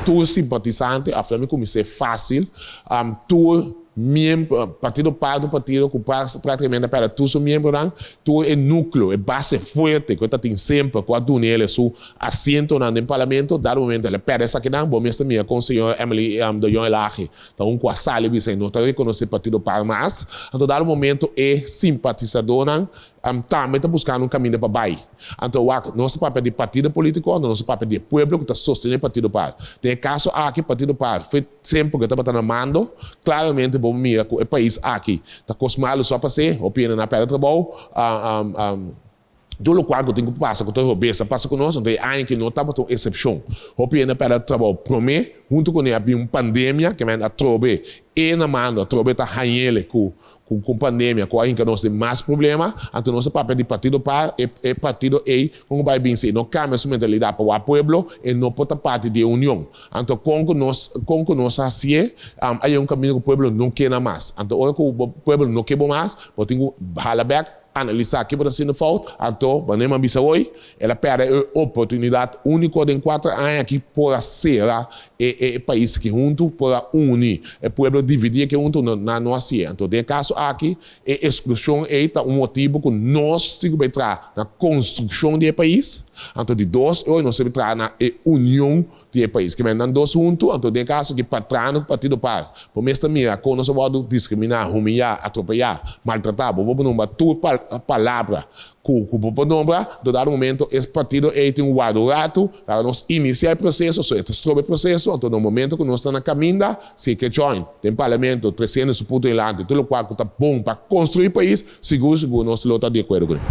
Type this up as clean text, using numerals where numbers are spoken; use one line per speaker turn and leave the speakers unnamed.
Tur simpatisante, afla mi kumins'é fásil, tur miembro, partido par ta un partido ku práktikamente a pèrdè tur su miembronan, tur e núkleo, e base fuerte ku e ta tin semper ku a duna el su asientonan den parlamento, dado momento el a pèrdè esakinan. Bo mester mira kon señor Emily de Jong Elhage ta un ku a sali bisa e no ta rekonosé partido par mas, anto dado momento e simpatisadónan tambe ta buskando un kaminda pa bai. Anto wak, nos ta papia di partido politico, anto nos ta papia di e pueblo ku ta sostené partido par. Den e kaso aki partido par fe semper ku e tabata na mando, klaramente bo mira ku e pais aki ta kos malu so a pas'é, hopi hende na pèrdè trabou, tur lokual ku tin ku pasa ku ta robes a pasa ku nos, anto e aña aki no tabata un esepshon. Hopi hende a pèrdè trabou promé, huntu kuné a bin un pandemia, ke men atrobe e na mando, atrobe ta hañ'ele ku Ku pandemia ku a hinka nos den mas problema, anto nos a papia di partido pa e e partido ei kon ku bai bin si e no kambia su mentalidat pa wak pueblo e no por ta parti di e union. Anto kon ku nos kon ku nos a hasié a yega un kaminda ku pueblo no ke nan mas. Anto ora ku bo pueblo no ke bo mas bo tin ku hala bek analisá ke bo ta hasiendo fout, anto manera mi a bisa hoy el a pèrdè e oportunidat úniko den 4 aña aki por a sera e pais aki huntu, por a uni e pueblo dividí aki huntu, nan no hasié. Anto den e kaso aki e eksklushon ei ta un motibu ku nos tin ku bai traha na konstrukshon di e pais, anto di dos e oi nos tin ku traha na e union di e pais. Kimen nan dos huntu, anto den e kaso aki patrano ku partido par bo mes ta mira kon nos a wòrdu diskriminá, humiyá, atropeyá, maltratá, bo por nombra tur palabra ku bo por nombra, anto dado momento e partido ei tin un warda un ratu, laga nos inisiá e proseso, so e ta stroba e proseso, anto na momento ku nos ta na kaminda, si e ke join den parlamento tresiendo su punto dilanti, tur lokual ku ta bon pa konstruí pais, sigur sigur nos lo ta di akuerdo kuné.